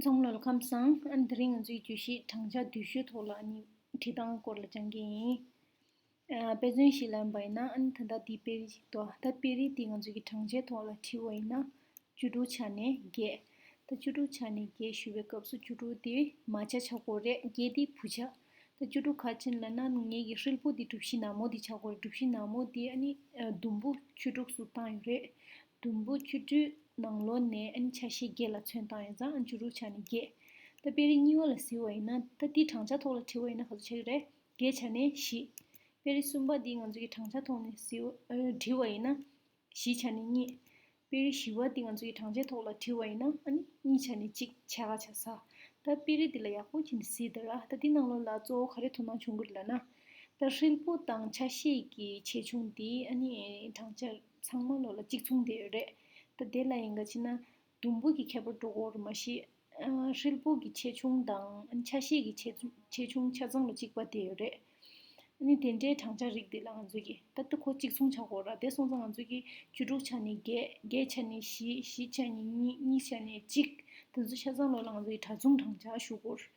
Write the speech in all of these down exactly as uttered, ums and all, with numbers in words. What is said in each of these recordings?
ཚང་མ་ལ་ཁམས་བཟང་། ཨ་ནི་དེ་རིང་ང་ཚོའི་བརྗོད་གཞི་བགྲང་བྱ་བསྡུས་ཤོས་ཐོག་ལ་ཨ་ནི་བྲིས་སྟངས་སྐོར་ལ་སྦྱང་གི་ཡིན། ཨ་དཔེ་མཚོན་ཞིག་ལེན་པ་ཡིན་ན། ཨ་ནི་ད་ལྟ་འདི་དཔེ་རིས་ཅིག་འདུག་ད་དཔེ་རིས་འདི་ང་ཚོའི་བགྲང་བྱ་ཐོག་ལ་བྲིས་པ་ཡིན་ན། བཅུ་དྲུག་ཆ་ནས་བརྒྱད། ད་བཅུ་དྲུག་ཆ་ནས་བརྒྱད་ཞུ་བའི་སྐབས་སུ་བཅུ་དྲུག་དེ་མ་ཆ་ཆགས་ཀྱི་ཡོད་རེད། བརྒྱད་དེ་བུ་ཆ། ད་བཅུ་དྲུག་ག་ཅིག་ལབ་ན། ངེད་ཀྱི་ཧྲིལ་པོ་དེ་གྲུ་བཞི་ནག་མོ་དེ་ཆགས་ཀྱི་ཡོད་རེད། གྲུ་བཞི་ནག་མོ་དེ་ཨ་ནི་ཨ་ཟླུམ་པོ་བཅུ་དྲུག་སུ་བཏང་ཡོད་རེད། ཟླུམ་པོ་བཅུ་དྲུག་ནང་ལོགས་ནས་ཨ་ནི་ཆ་ཤས་བརྒྱད་ལ་མཚོན་བཏང་ཡོད་ཙང་། ཨ་ནི་བཅུ་དྲུག་ཆ་ནས་བརྒྱད། ད་དཔེ་རིས་གཉིས་པ་ལ་གཟིགས་པ་ཡིན་ན། ད་འདི་བགྲང་བྱ་ཐོག་ལ་བྲིས་པ་ཡིན་ན་ག་ཚོད་ཆགས་ཀྱི་རེད། བརྒྱད་ཆ་ནས་བཞི། དཔེ་རིས་གསུམ་པ་འདི་ང་ཚོ་གི་བགྲང་བྱ་ཐོག་ནས་གཟིགས་པ་ཨ་བྲིས་པ་ཡིན་ན། བཞི་ཆ་ནས་གཉིས། དཔེ་རིས་བཞི་པ་འདི་ང་ཚོ་གི་བགྲང་བྱ་ཐོག་ལ་བྲིས་པ་ཡིན་ན། ཨ་ནི་གཉིས་ཆ་ནས་གཅིག་ཆ་ག་ཆ་ས། ད་དཔེ་རིས་འདི་ལ་ཡག་པོ་བྱས་ནས་གཟིགས་དང་ར། ད་འདི་ནང་ལོགས་ལ་གཙོ་བོ་ག་རེ་དོ་སྣང་བྱུང་གི་རེད་ལབ་ན། ད་ཧྲིལ་པོ་དང་ཆ་ཤས་ཀྱི་ཆེ་ཆུང་འདི་ཨ་ནི་བགྲང་བྱ་ཚང་མ་ལོགས་ལ་གཅིག་མཚུངས་བསྡད་ཡོད་རེད། ད་དེ་ལ་ཡིན་ག་བྱས་ན་ཟླུམ་པོ་གི་ཁྱད་པར་འགྲོ་གི་ཡོད་རེད། མ་གཞི་ཨ་ཧྲིལ་པོ་གི་ཆེ་ཆུང་དང་ཆ་ཤས་ཀྱི་ཆེ་ཆུང་ཆེ་ཆུང་ཆ་ཚང་ལ་གཅིག་པ་བསྡད་ཡོད་རེད། ཨ་ནི་དེ་འདྲའི་བགྲང་བྱ་རིགས་འདི་ལ་ང་ཚོས་ཀྱིས་ད་ལྟ་ཁོ་གཅིག་མཚུངས་ཆགས་ཀྱི་ཡོད་རེད། དེ་སོང་ཙང་ང་ཚོས་ཀྱིས་བཅུ་དྲུག་ཆ་ནས་བརྒྱད། བརྒྱད་ཆ་ནས་བཞི། བཞི་ཆ་ནས་གཉིས། གཉིས་ཆ་ནས་གཅིག། དེ་ཚོ་ཆ་ཚང་ལོགས་ལ་ང་ཚོས་ཀྱིས་གྲྭ་མཚུངས་བགྲང་བྱ་ཞུ་གི་ཡོད་རེད།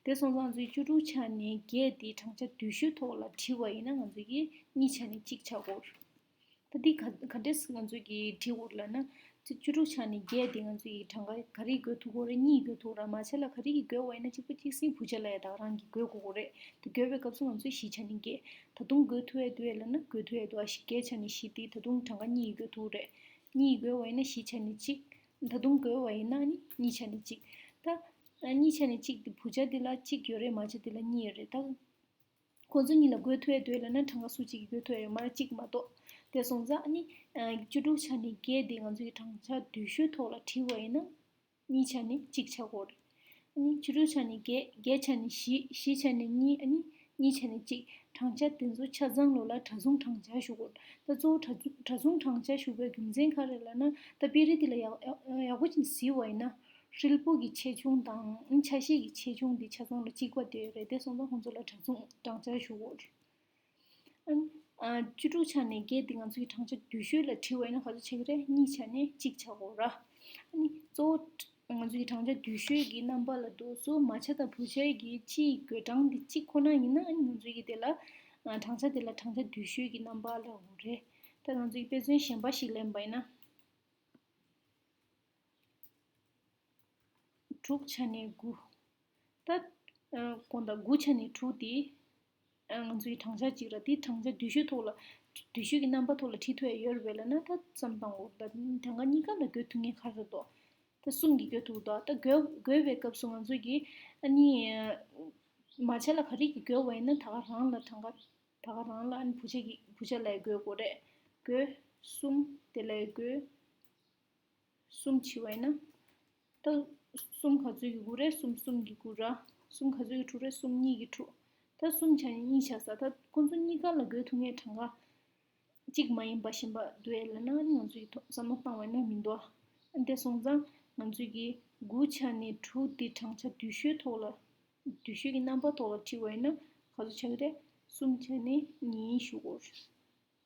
དེ་སོང་ཙང་ང་ཚོས་བཅུ་དྲུག་ཆ་ནས་བརྒྱད་འདི་བགྲང་བྱ་བསྡུས་ཤོས་ཐོག་ལ་བྲིས་པ་ཡིན་ན། ང་ཚོས་ཀྱིས་གཉིས་ཆ་ནས་གཅིག་ཆགས་ཀྱི་ཡོད་རེད། ད་འདི་ག་ག་འདྲས་ང་ཚོས་ཀྱིས་བྲིས་ཡོད་ལབ་ན། བཅུ་དྲུག་ཆ་ནས་བརྒྱད་དེ་ང་ཚོས་ཀྱིས་གྲངས་ཀ་ག་རེ་བགོ་ཐུབ་ཀྱི་རེད། གཉིས་བགོ་ཐུབ་ར། མ་ཆ་ལ་ག་རེ་གིས་བགོས་པ་ཡིན་ན་གཅིག་པ་གཅིག་སྲིང་བུ་ཆ་ལ་ཡ་ད་ག་རང་གིས་བགོ་དགོས་ཀྱི་རེད། དེ་བགོ་བའི་སྐབས་སུ་ང་ཚོས་བཞི་ཆ་ནས་བརྒྱད། ད་དུང་བགོ་ཐུབ་ཡ་འདུག་ལབ་ན་བགོ་ཐུབ་ཡ་འདུག་ཨ། བཞི། བརྒྱད་ཆ་ནས་བཞི་དེ་ད་དུང་གྲངས་ཀ་གཉིས་བགོ་ཐུབ་རེད། གཉིས་བགོས་པ་ཡིན་ན་བཞི་ཆ་ནས་གཅིག། ད་དུང་བགོས་པ་ཡིན་ན་ནི་གཉིས་ཆ་ནས་གཅིག། ད་གཉིས་ཆ་ནས་གཅིག་དེ་བུ་ཆ་དེ་ལ་གཅིག་ཡོད་རེད། མ་ཆ་དེ་ལ་གཉིས་ཡོད་རེད། ད་ཁོང་ཚོ་གཉིས་ལ་བགོ་ཐུབ་ཡ་འདུག་ལབ་ན་གྲངས་ཀ་སུ་གཅིག་གིས་བགོ་ཐུབ་ཡ་ཡོད་མ་རེད། གཅིག་མ་གཏོགས། དེ་སོང་ཙང་ཨ་ནི་ཨ་བཅུ་དྲུག་ཆ་ནས་བརྒྱད་དེ་ང་ཚོའི་གྲངས་ཆ་བསྡུས་ཤོས་ཐོག་ལ་བྲིས་པ་ཡིན་ན་གཉིས་ཆ་ནས་གཅིག་ཆགས་ཀྱི་ཡོད་རེད། ཨ་ནི་བཅུ་དྲུག་ཆ་ནས་བརྒྱད། བརྒྱད་ཆ་ནས་བཞི། བཞི་ཆ་ནས་གཉིས། ཨ་ནི་གཉིས་ཆ་ནས་གཅིག། གྲངས་ཆ་དེ་ཚོ་ཆ་ཚང་ལོགས་ལ་གྲྭ་མཚུངས་བགྲང་བྱ་ཞུ་གི་ཡོད་རེད། ད་གཙོ་བོ་གྲྭ་མཚུངས་གྲྭ་མཚུངས་བགྲང་བྱ་ཞུ་བའི་རྒྱུ་མཚན་ག་རེ་ལབ་ན། ད་དཔེ་རིས་འདི་ལ་ཡག་ཡག་ཡག་པོ་ཅིག་གཟིགས་པ་ཡིན་ན། ཧྲིལ་པོ་གི་ཆེ་ཆུང་དང་ཆ་ཤས་ཀྱི་ཆེ་ཆུང་འདི་ཆ་ཚང་ལ་གཅིག་པ་བསྡད་ཡོད་རེད། དེ་སོང་ཙང་ཁོང་ཚོ་ལ་གྲྭ་མཚུངས་བགྲང་བྱ་ཞུ་གི་ཡོད་རེད། ཨ་ནི་ཨ་བཅུ་དྲུག་ཆ་ནས་བརྒྱད་འདི་ང་ཚོ་གི་བགྲང་བྱ་བསྡུས་ཤོས་ལ་བྲིས་པ་ཡིན་ན་ག་ཚོད་ཆགས་ཀྱི་རེད། གཉིས་ཆ་ནས་གཅིག་ཆགས་ཀྱི་ཡོད་རེད། ཨ་ནི་གཙོ་བོ་ང་ཚོ་གི་བགྲང་བྱ་བསྡུས་ཤོས་ཀྱི་རྣམ་པ་ལ་འདུག་སོ། མ་ཆ་དང་བུ་ཆའི་གི་སྤྱིའི་བགོད་གྲངས་འདི་གཅིག་ཁོ་ན་ཡིན་ན། ཨ་ནི་ང་ཚོ་གི་དེ་ལ་ཨ་བགྲང་བྱ་དེ་ལ་བགྲང་བྱ་བསྡུས་ཤོས་ཀྱི་རྣམ་པ་ལབ་ཀྱི་ཡོད་རེད། ད་ང་ཚོ་གི་དཔེ་མཚོན་གཞན་པ་ཞིག་ལེན་པ་ཡིན་ན། དྲུག་ཆ་ནས་དགུ། ད་ཨ་དགོངས་དག་དགུ་ཆ་ནས་དྲུག་དེ་ཨ་ང་ཚོའི་བགྲང་བྱ་གཅིག་ར། དེ་བགྲང་བྱ་བསྡུས་ཤོས་ཐོག་ལ་བསྡུས་ཤོས་ཀྱི་རྣམ་པ་ཐོག་ལ་བྲིས་ཐུབ་ཡ་ཡོད་རེད་པས་ལབ་ན། ད་བསམ་བཏང་དགོས་རེད། ད་གྲངས་ཀ་གཉིས་ཀ་ལ་བགོ་ཐུབ་མཁན་ག་རེ་འདུག་ད་གསུམ་གྱིས་བགོ་ཐུབ་འདུག་ད་བགོ་བགོ་བའི་སྐབས་སུ་ང་ཚོ་གིས་ཨ་ནི་མ་ཆ་ལ་ག་རེ་གིས་བགོ་བ་ཡིན་ན་ད་ག་རང་ལ་གྲངས་ཀ་ད་ག་རང་ལ་ཨ་ནི་བུ་ཆ་གི་བུ་ཆ་ལ་ཡ་བགོ་དགོས་རེད། བགོ་གསུམ། དེ་ལ་ཡ་བགོ། གསུམ་བྱས་པ་ཡིན་ན། ད་གསུམ་ག་ཚོད་ཀྱི་དགུ་རེད། གསུམ་གསུམ་གྱི་དགུ་ར། གསུམ་ག་ཚོད་ཀྱི་དྲུག་རེད། གསུམ་གཉིས་ཀྱི་དྲུག། ད་གསུམ་ཆ་ནས་གཉིས་ཆགས་ས། ད་ཁོང་ཚོ་གཉིས་ཀ་ལ་བགོ་ཐུབ་མཁན་གྲངས་ཀ་གཅིག་མ་ཡིན་པ་གཞན་པ་འདུག་ཨེ་ལབ་ན། ང་ཚོ་ཡི་ཐོག་བསམ་བློ་བཏང་བ་ཡིན་ན་མི་འདུག་ཨ། དེ་སོང་ཙང་ང་ཚོ་གི་དགུ་ཆ་ནས་དྲུག་དེ་བགྲང་བྱ་བསྡུས་ཤོས་ཐོག་ལ་བསྡུས་ཤོས་ཀྱི་རྣམ་པ་ཐོག་ལ་བྲིས་པ་ཡིན་ན་ག་ཚོད་ཆགས་ཀྱི་རེད། གསུམ་ཆ་ནས་གཉིས་ཞུ་དགོས།